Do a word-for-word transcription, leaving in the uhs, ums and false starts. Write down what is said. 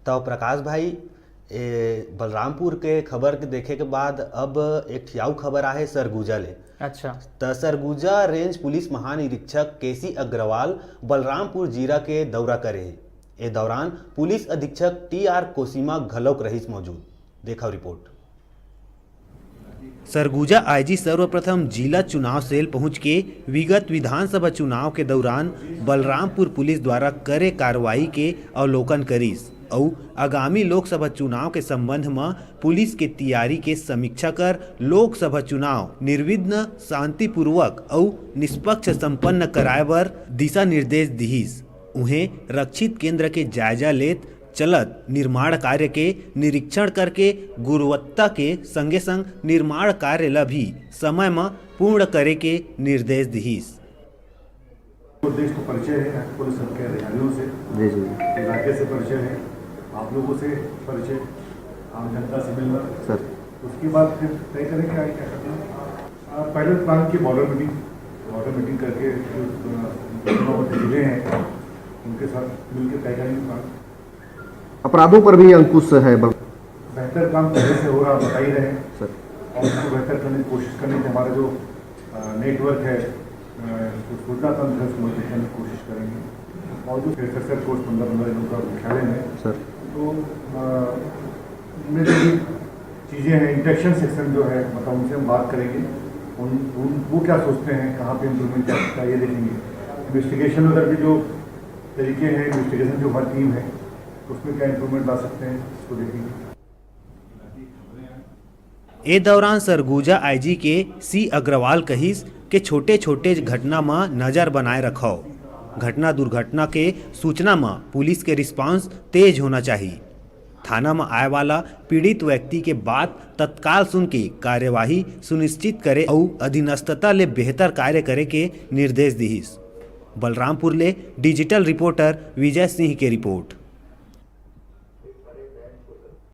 तो प्रकाश भाई, ए, बलरामपुर के खबर के देखे के बाद अब एक ठियाऊ खबर आहे सरगुजा ले। अच्छा। त सरगुजा रेंज पुलिस महानिरीक्षक केसी अग्रवाल बलरामपुर जीरा के दौरा करे हे। ए दौरान पुलिस अधीक्षक टी आर कोसिमा घलौक रहिस मौजूद। देखव रिपोर्ट। सरगुजा आईजी सर्वप्रथम जिला चुनाव सेल पहुंच के विगत विधानसभा चुनाव के दौरान बलरामपुर पुलिस द्वारा करे कार्रवाई के अवलोकन करिस अउ आगामी लोकसभा चुनाव के संबंध म पुलिस के तैयारी के समीक्षा कर लोकसभा चुनाव निर्विघ्न, शांतिपूर्वक अउ निष्पक्ष संपन्न कराए बर दिशा निर्देश दिहिस। उहें रक्षित केंद्र के जायजा लेत चलत निर्माण कार्य के निरीक्षण करके गुणवत्ता के संगे संग निर्माण कार्य ल भी समय म पूर्ण करे के निर्देश दिहिस। उद्देश्य तो परिचय है पुलिस सब के अधिकारियों से, जी जी। इलाके से परिचय है, आप लोगों से परिचय, आम जनता से मिलना। सर। उसके बाद फिर तय करें क्या क्या करना। पायलट प्लांट की बॉर्डर मीटिंग, बॉर्डर मीटिंग करके जो जिले हैं उनके साथ मिलकर तय करेंगे प्लान। अपराधों पर भी अंकुश है। बेहतर काम पहले से हो रहा, बता ही रहे हैं। सर। और उसको बेहतर करने की कोशिश करने के हमारा जो नेटवर्क है, सूचना तंत्र है, उसको मजबूत करने की कोशिश करेंगे। और जो सर कोर्स पंद्रह पंद्रह दिनों का मुख्यालय में, सर। तो उनमें जो भी चीज़ें हैं, इंटरेक्शन सेक्शन जो है, मतलब उनसे हम बात करेंगे, उन, उन वो क्या सोचते हैं, कहाँ पे इम्प्रूवमेंट क्या सकता है, ये देखेंगे। इन्वेस्टिगेशन अगर भी जो तरीके हैं, इन्वेस्टिगेशन जो हमारी टीम है, उसमें क्या इम्प्रूवमेंट ला सकते हैं, इसको देखेंगे। ए दौरान सरगुजा आईजी के सी अग्रवाल कहिस के छोटे-छोटे घटना म नजर बनाए रखव। घटना दुर्घटना के सूचना म पुलिस के रिस्पांस तेज होना चाही। थाना म आए वाला पीड़ित व्यक्ति के बात तत्काल सुन के कार्यवाही सुनिश्चित करे अउ अधीनस्थता ले बेहतर कार्य करे के निर्देश दिहिस। बलरामपुर ले डिजिटल रिपोर्टर विजय सिंह के रिपोर्ट।